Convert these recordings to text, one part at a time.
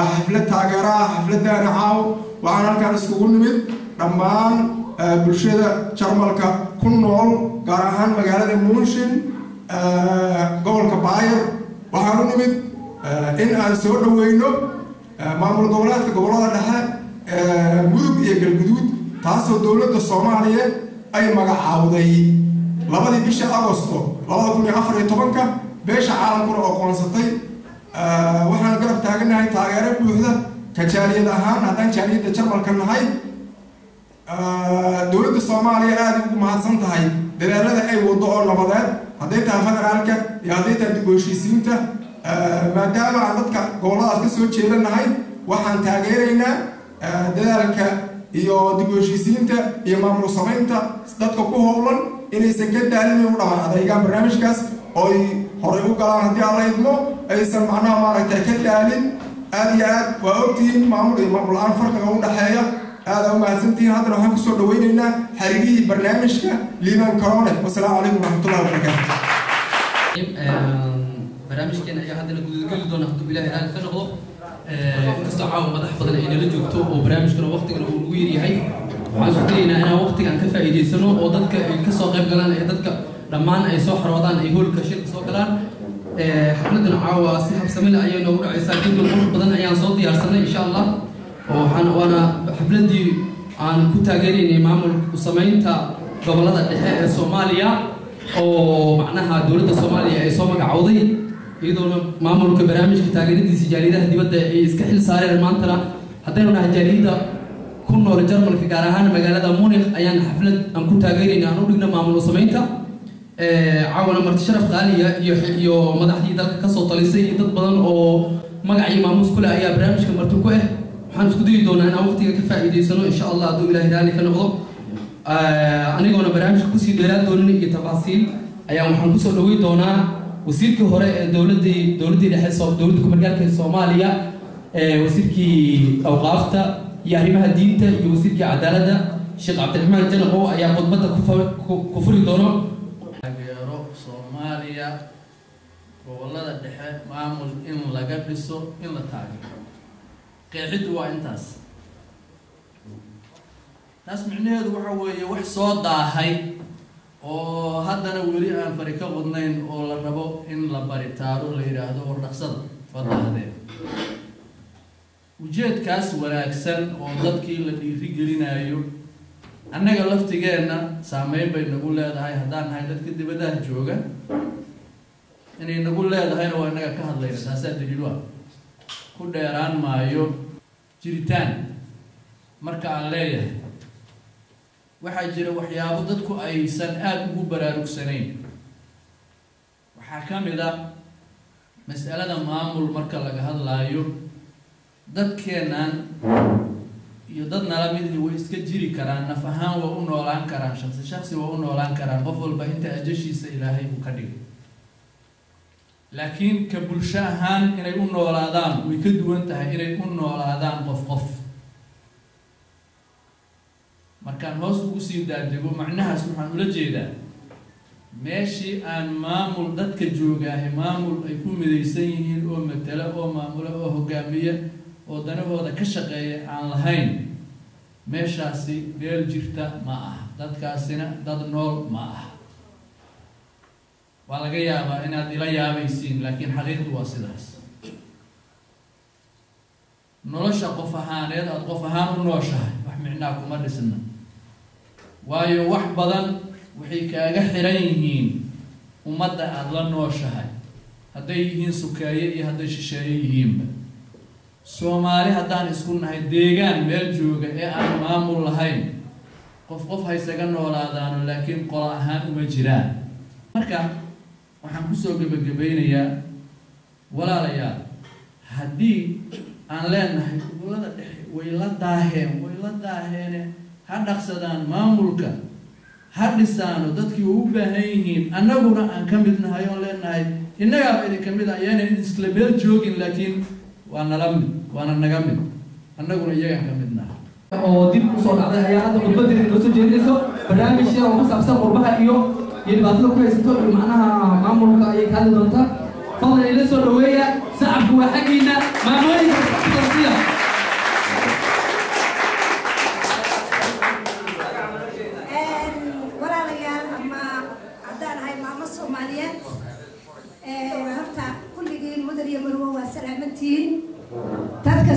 Waa xaflad taageero ah xafladdaana caaw. Waxaan halkaan iskugu nimid dhammaan bulshada Jarmalka ku nool, gaar ahaan magaalada München, gobolka Bayer. Waxaan u nimid in aan soo dhaweyno maamul goboleedka gobollada dhexe, Mudug iyo Galguduud, taasoo dowladda Soomaaliya ay magacaawday 2dii bisha Agosto 2014-ka, beesha caalamkuna aqoonsatay. Waxaan garab taaganahay taageero buuxda ka jaaliyad ahaan haddaan jaaliyadda Jarmalka nahay. Dowladda Soomaaliya aada ugu mahadsan tahay dadaalada ay wado oo nabadeed, hadday tahay federaalka iyo hadday tahay dib u heshiisiinta. Maadaama aan dadka gobolladaas ka soo jeedanahay, waxaan taageeraynaa dadaalka iyo dib u heshiisiinta iyo maamul samaynta dadka ku howlan inaysan ka daalin, u dhaban adaygaan barnaamijkaas ooy horay u galaan haddii Alla idmo, aysan macnaha maaragtay ka daalin. Aad iyo aad waa ogtihiin maamul iyo maamul la-aan farqiga u dhexeeya. Aada u mahadsantihiin. Haddana waxaan kusoo dhaweyneynaa xarigihii barnaamijka, Liiban Corone. Wasalaamu calaykum waraxmatullahi wabarakaatu. Barnaamijkeena ayaa haddana gudageli doona hadduu Ilahay raali ka noqdo. Inkastoo caawa madax badan ay nala joogto oo barnaamijkana waqtigana uu nagu yaryahay, waxaan isku dayaynaa inaan waqtigan ka faa'iidaysano oo dadka ay kasoo qayb galaan ee dadka dhammaan ay soo xaroodaan, ay hoolka shirka soo galaan. Xafladan caawa si habsami leh ayay noogu dhacaysaa. Jadwal qurux badan ayaan soo diyaarsanay insha Allah, oo waxaan waana xafladii aan ku taageeraynay maamul samaynta gobollada dhexe ee Soomaaliya oo macnaha dowladda Soomaaliya ay soo magacowday, iyadoona maamulka barnaamijka taageeradiisa jaaliyadaha dibadda ay iska xil saareen. Maantana haddaynu nahay jaaliyadda ku nool Jarmalka, gaar ahaan magaalada Munich, ayaan xaflad aan ku taageerayna aan u dhigna maamul samaynta. Caawana marti sharaf qaaliya iyo madaxdii dalka kasoo talisay iyo dad badan oo magac iyo maamuus ku leh ayaa barnaamijka marti ku ah. Waxaan isku dayi doonaa inaan waqtiga ka faa'iidaysano insha Allah hadduu Ilahay raali ka noqdo. Anigoona barnaamijka kusii dheeraan doonin iyo tafaasiil ayaan waxaan kusoo dhawey doonaa wasiirkii hore ee dowladdii dhexe, dowladda kumargaalka ee Soomaaliya, wasiirkii awqaafta iyo arrimaha diinta iyo wasiirkii cadaaladda, Sheekh Cabdiraxmaan Janaqow ayaa khudbadda ku furi doono. Taageero Soomaaliya gobollada dhexe maamul in laga dhiso, in la taageero, qeexiddu waa intaas. Taas micnaheedu waxa weeye wax soo daahay oo haddana weli aan fari ka qodnayn oo la rabo in la baritaaro, la yidhaahdo war dhaqsada, waa daahdeen. Ujeedkaas wanaagsan oo dadkii la dhiiri gelinayo, annaga laftigeenna saameyn bay nagu leedahay haddaan nahay dadka dibadaha jooga. Inay nagu leedahayna waa innaga ka hadlayna, taasaa daliilu ah. Ku dheeraan maayo. Jiritaan marka aan leeyahay, waxaa jira waxyaabo dadku aysan aada ugu baraarugsanayn. Waxaa ka mid a mas'alada maamul marka laga hadlaayo, dadkeennan iyo dad nala midii way iska jiri karaan, naf ahaan waa u noolaan karaan, shaksi shaksi waa u noolaan karaan, qof walba inta ajashiisa Ilaahay uu ka dhigay. Laakiin ka bulsho ahaan inay u noolaadaan way ka duwan tahay inay u noolaadaan qof qof. Markaan hoos ugu sii daadego macnahaas, waxaan ula jeedaa meeshii aan maamul dadka joogaahay, maamul ay ku midaysan yihiin oo matala oo maamula oo hogaamiya oo danahooda ka shaqeeya aan lahayn, meeshaasi meel jirta ma aha, dadkaasina dad nool ma aha. Waa laga yaabaa inaad ila yaabaysiin, laakiin xaqiiqdu waa sidaas. Nolosha qof ahaaneed aada qof ahaan u nooshahay wax micnaa kuma dhisna, waayo wax badan waxay kaaga xiran yihiin ummadda aada la nooshahay, hadday yihiin sukeeye iyo hadday shisheeye yihiinba. Soomaali haddaan isku nahay, deegaan meel jooga ee aan maamul lahayn, qof qof haysaga noolaadaano, laakiin qolo ahaan uma jiraan. Marka waxaan kusoo gebagabaynayaa, walaalayaal, haddii aan leenahay gobollada dhexe way la daaheen, way la daaheene, ha dhaqsadaan maamulka, ha dhisaano, dadkii u baahan yihiin, annaguna aan ka mid nahay oon leenahay innagaaba idinka mid ah, ayaana isla meel joogin, laakiin waa nala mid, waana naga mid, annaguna iyagaan ka mid nahay. Oo dib usoo dhacday ayaa hadda khudbadeeda inoo soo jeedinayso. Barnaamij yar oo ku saabsan qurbaha iyo dhibaatada ku haysato iyo macnaha maamulka ayay ka hadli doontaa. Fadlan ila soo dhaweeya, sacabku waa xaggiina. Maamooyinka.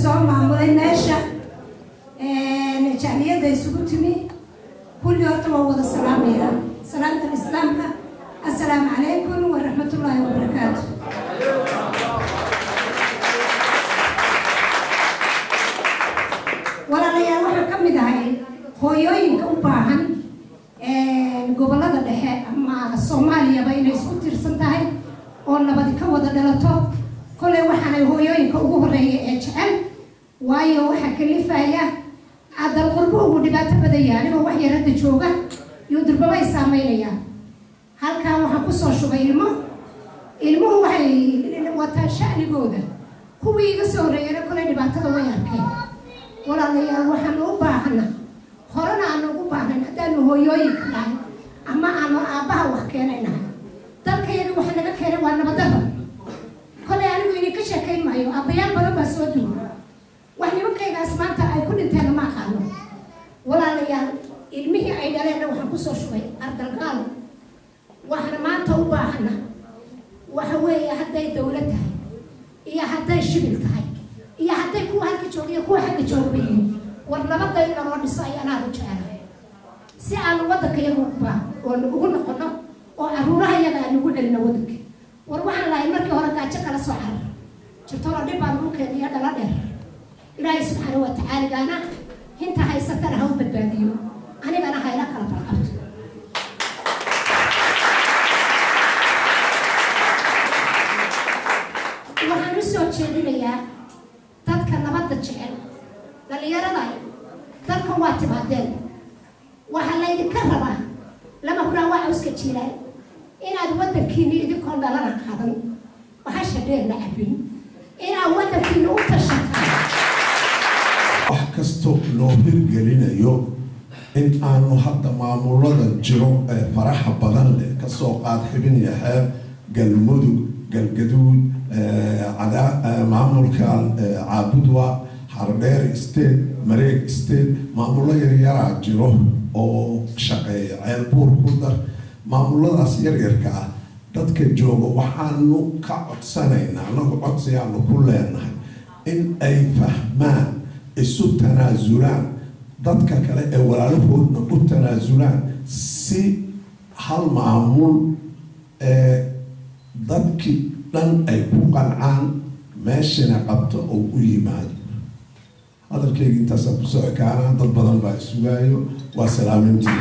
Soo maamulay meesha jaaliyadda isugu timi kulli, horta waa wada salaamaya salaamta islaamka. Assalaamu calaykum waraxmatullaahi wabarakaatu. Walaalayaal, waxaan ka mid ahay hooyooyinka u baahan gobollada dhexe ama Soomaaliyaba inay isku tiirsan tahay oo nabadi ka wada dhalato. Kolley waxaanay hooyooyinka ugu horeeya ee jecel, waayo waxaa kalifaya adal qurbo ugu dhibaato badan yahay. Anigoo wax yar hadda jooga yuu durbabay saameynayaan. Halkan waxaan kusoo shubay ilmo. Ilmuhu waxay wataan sha'nigooda. Kuwii iga soo horreeyana koley dhibaatada way arkeen. Walaalayaal, waxaanu u baahana, horena aanu ugu baahnayn, haddaanu hooyooyinka nahay ama aanu aabbaha wax keenaynahay, dalkayaga waxa naga keenay waa nabaddarro. Koley anigu idinka sheekayn maayo, aabbayaal badan baa soo duuga. Wax nimankaygaas maanta ay ku dhinteenna ma aqaano. Walaalayaal, ilmihii ay dhaleenna waxaan kusoo shubay ardalgaalo. Waxaana maanta u baahana waxa weeye, hadday dawlad tahay iyo hadday shibil tahay iyo hadday kuwa halka jooga iyo kuwa xagga joogaba yihiin, war nabadda in naloo dhiso ayaan aada u jecelahay, si aanu waddanka iyaga uba oon ugu noqono oo caruuraha iyaga aan ugu celino waddanka. War waxaan lahay markii hore gaajo kala soo carar jirtona dhib baa lagu keeniyo dhala dheer. Ilaahay subxaana wa tacaaligaana hinta haysatana ha u badbaadiyo, anigana hayla kala barqabto. Waxaan u soo jeedinayaa dadka nabadda jecel, dhallinyarada dalkan waa timaadeen, waxaa laydinka rabaa lama huraan waa cawska jiilaal inaad waddankiini idinkoon dhalana qaadan, bahasha dheerna cabin, inaad waddankiina u tashataan. Wax kasto loo hirgelinayo in aanu hadda maamulada jiro ee faraxa badan leh, kasoo qaad Xibin iyo Xeeb, Galmudug, Galgaduud, maamulkan Caabudwa, Xardheer State, Mareeg State, maamulo yaryaraa jiro oo shaqeeya, Ceelbuur ku dar. Maamuladaas yaryarka ah dadka jooga waxaanu ka codsanaynaa, anagu codsiyaanu ku leenahay, in ay fahmaan, isu tanaasulaan, dadka kale ee walaalahoodna u tanaasulaan, si hal maamul ee dadkii dhan ay ku qancaan meeshina qabto oo u yimaado. Hadalkayga intaasaan kusoo ekaanaa, dad badan baa isugaayo. Waa salaamintii.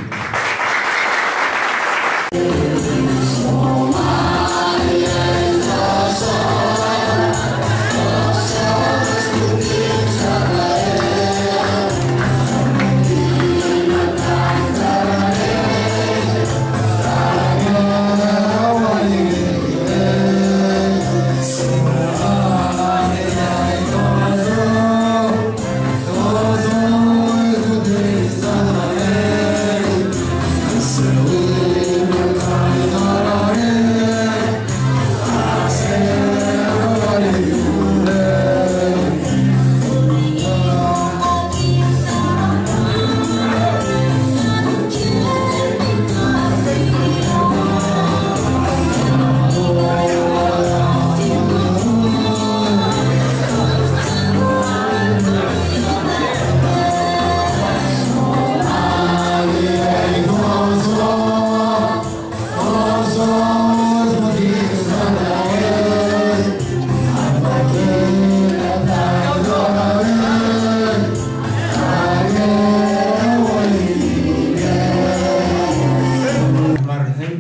Raxiim.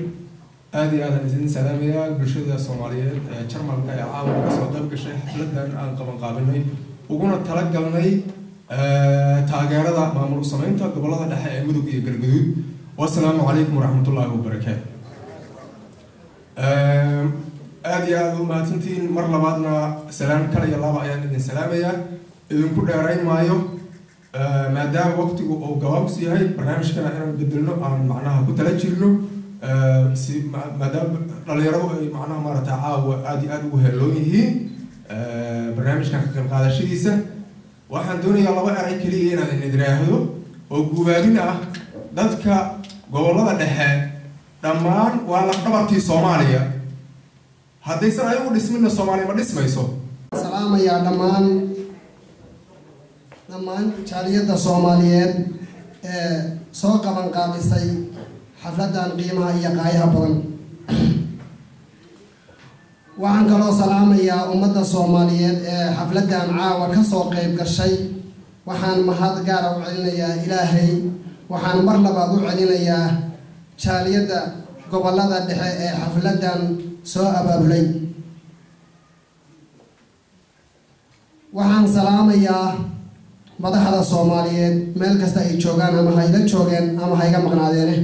Aada iyo aadaan idin salaamayaa bulshada Soomaaliyeed ee Jarmalka ee caawa kasoo qayb gashay xafladan aan qaban qaabinay uguna talagalnay taageerada maamul u sameynta gobolada dhexe ee Mudug iyo Galgaduud. Wasalaamu calaykum waraxmatullaahi wabarakaatu. Aada iyo aada u mahadsantihiin. Mar labaadna salaan kale iyo laba ayaan idin salaamayaa. Idinku dheerayn maayo, maadaama waqtigu uu gabaabs yahay, barnaamijkana inaan bedelno aan macnaha ku tala jirno, si maadaama dhalinyaradu ay macnaha maaragta caawa aada iyo aada ugu heeloon yihiin barnaamijkan ka qayb qaadashadiisa. Waxaan doonayaa laba eray keliya inaan idin idhaahdo oo gubaabin ah. Dadka gobollada dhexe dhammaan waa lafdhabartii Soomaaliya. Haddaysan ayagu dhisminna, Soomaaliya ma dhismayso. Salaamayaa dhammaan Dhammaan jaaliyadda Soomaaliyeed ee soo qaban qaabisay xafladdan qiimaha iyo qaayaha badan. Waxaan kaloo salaamayaa ummadda Soomaaliyeed ee xafladdan caawa ka soo qayb gashay. Waxaan mahad gaara u celinayaa Ilaahay. Waxaan mar labaad u celinayaa jaaliyadda gobollada dhexe ee xafladdan soo abaabulay. Waxaan salaamayaa madaxda Soomaaliyeed meel kasta ay joogaan, ama ha ila joogeen ama ha iga maqnaadeene.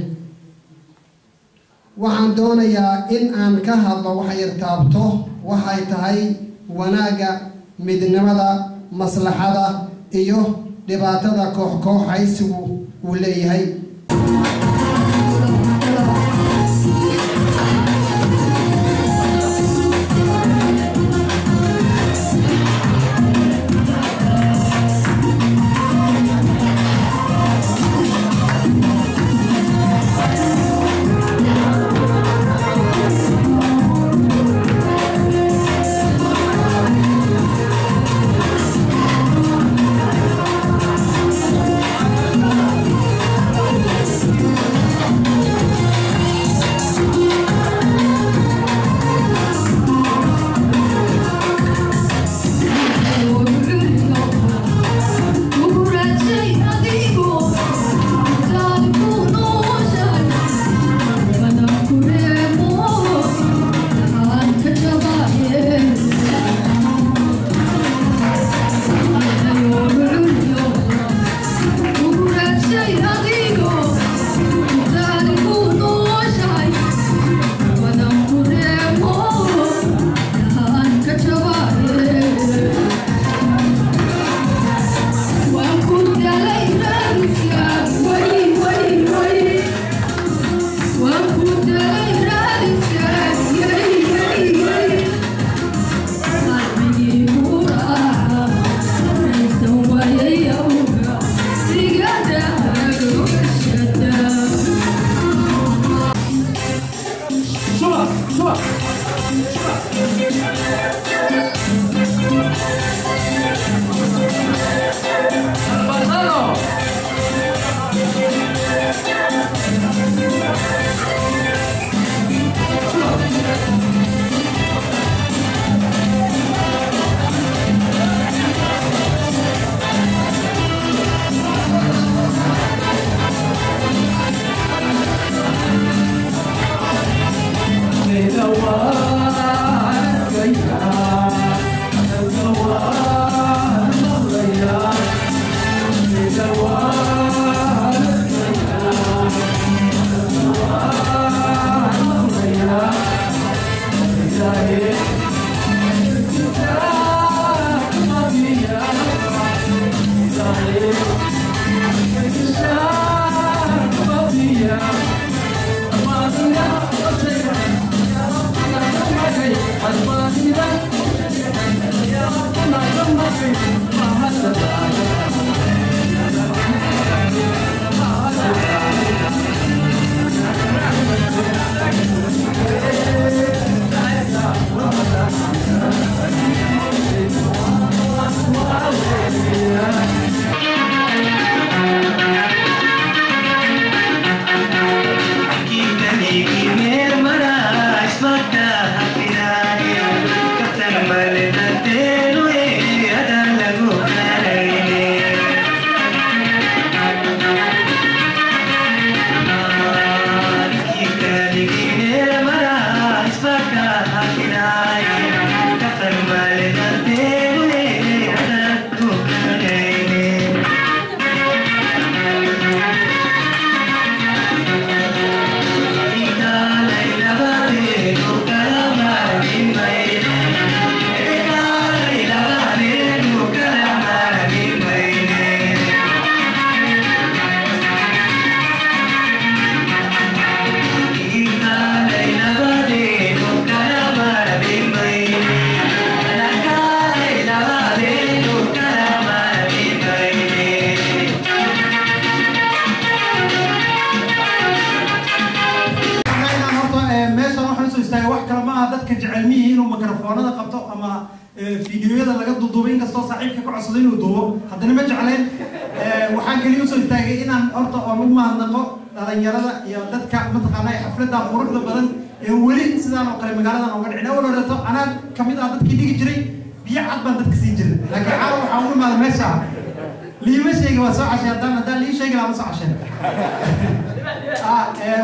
Waxaan doonayaa in aan ka hadlo waxa yar taabto waxay tahay wanaagga midnimada, maslaxada iyo dhibaatada koox kooxaysigu uu leeyahay. Laga duuduubay, inkastoo saaxiibka ka codsaday inuu duubo, haddana ma jecleen. Waxaan keliya usoo istaagay inaan horta oon u mahadnaqo dhalinyarada iyo dadka mataqaanaa xafladda quruxda badan ee weli sidaan oo kale magaaladan ooga dhicin. Awal horeeto anaa kamid ah dadkii dhigi jiray, biyo cad baan dadka siin jiray, laakiin caawa waxaan u imaaday meesha liima sheegi, waa soo cashay. Haddaan lii sheegi lahaa, ma soo casheen.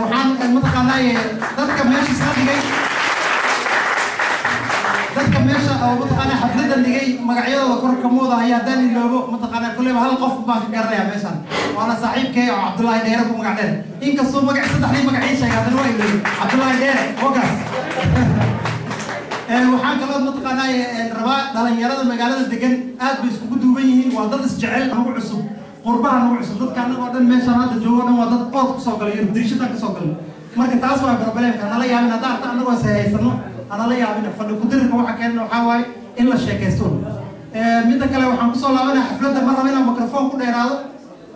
Waxaan mataqaanaa dadka meesha isla dhigay, dadka meesha oo mataqaanaa xafladda dhigay, magacyadooda kor kamooda haya. Haddaan iloobo, mataqaanaa kulleyba hal qof baan ka garanayaa meeshan, waana saaxiibkay oo Cabdullaahi Dheere ku magac dheer. Inkastoo magac saddexdii magac ii sheegay, haddana waa iloobay. Cabdullaahi Dheere wakaas. Waxaan kaloo mataqaanaa rabaa dhalinyarada magaalada degan aad bay iskugu duuban yihiin, waa dad isjecel. Nagu cusub qurbaha, nagu cusub dadka annaga oo dhan meeshaan hadda joogo dhan waa dad ood kusoo galay Yurub, dariishadan kasoo galay. Marka taas waa problemka. Nala yaabin hadda arta annagoo is haysano, hanala yaabin. Fadhi kudirirka waxa keena waxaa waaye in la sheekaysto. Midda kale, waxaan kusoo laabanaya xafladda. Ma raba inaan microphone ku dheeraado.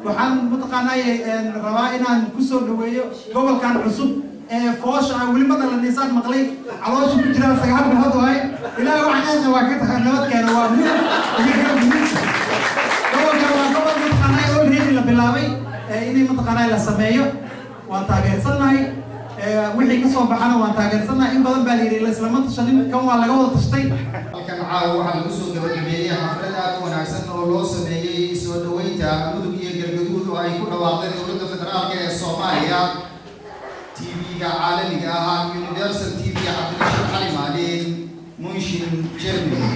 Waxaan mataqaanaa rabaa inaan kusoo dhaweeyo gobolkan cusub ee foosha aan weli ma dhalanisaan maqlay, caloosha ku jiraan 9 bilood waaye. Ilaahay waxaan waa ka nabad keeno. Waa Mudug iyo Galguduud. Gobolkan waa gobol mataqaanaa already la bilaabay inay mataqaanaa la sameeyo. Waan taageersannahay, wixii kasoo baxana waan taageersannahay. In badan baa la yidhi laislama tashanin, kan waa laga wada tashtay. Halkan caawa waxaa lagu soo gabagabeeyey xaflad aad u wanaagsan oo loo sameeyey soo dhaweynta Mudug iyo Galgaduud oo ay ku dhawaaqday dowladda federaalka ee Soomaaliya. TV-ga caalamiga ah Universal TV, Cabdirashiid Cali Maalin, München, Germany.